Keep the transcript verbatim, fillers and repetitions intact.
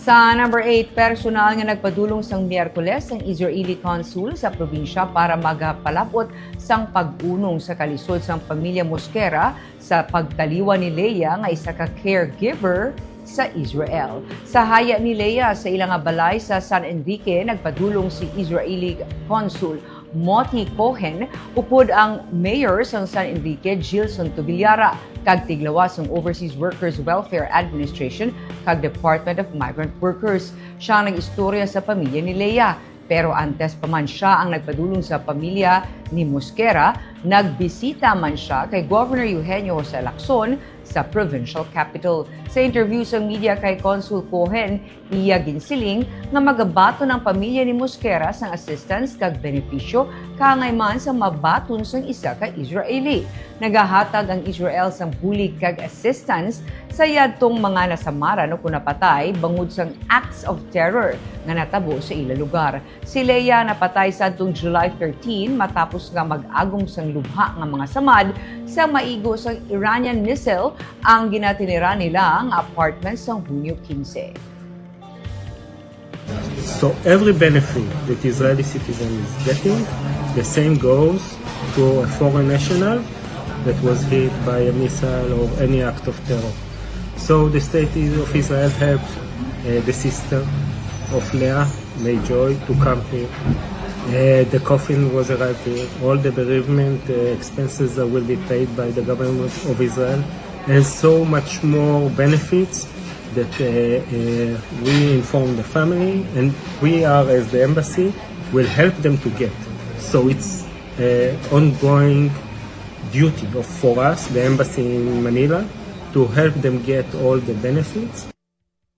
Sa number eight, personal nga nagpadulong sang Miyerkules ang Israeli consul sa probinsya para magapalapot sang pag-unong sa kalisod sang pamilya Mosquera sa pagtaliwan ni Leah nga isa ka caregiver sa Israel. Sa haya ni Leah sa ila nga balay sa San Enrique, nagpadulong si Israeli Consul Moti Cohen, upod ang Mayor sang San Enrique, Gilson Tubillara, kag tiglawas sang Overseas Workers Welfare Administration kag Department of Migrant Workers. Siya ang nag-istorya sa pamilya ni Leah. Pero antes pa man siya ang nagpadulong sa pamilya ni Mosquera, nagbisita man siya kay Governor Eugenio Jose Lacson sa provincial capital. Sa interview sa media kay Consul Cohen, iya ginsiling nga magabaton ang pamilya ni Mosquera sang assistance kag benepisyo kaangay man sa mabaton sang isa ka Israeli. Nagahatag ang Israel sang bulig kag assistance sa yadtong mga nasamaran o kon napatay bangod sang acts of terror nga natabo sa ila lugar. Si Leah napatay sadtong July thirteen matapos nga mag-agom sang lubha nga mga samad sa maigo sang Iranian missile ang ginatinira nila nga apartment sang Hunyo quince. So every benefit that Israeli citizen is getting, the same goes to a foreign national that was hit by a missile or any act of terror. So the state of Israel helped uh, the sister of Leah May Joy to come here. Uh, the coffin was arrived here. All the bereavement uh, expenses uh, will be paid by the government of Israel, and so much more benefits that uh, uh, we inform the family, and we are, as the embassy, will help them to get. So it's uh, ongoing duty of, for us, the embassy in Manila, to help them get all the benefits.